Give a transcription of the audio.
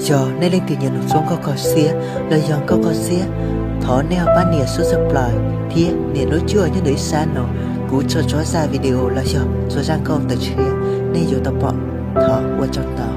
Yog nej leej twg nyiam Noog Txuas nkauj kho siab los yog nkauj kho siab, thov nej ho pab nias subscribe thiab nias lub cuaj nyob ntawm ib sab no, kuv tso txhua zaj video los yog txhua zaj nkauj tawm tshiab nej yuav tau pom. Thov ua tsaug ntau.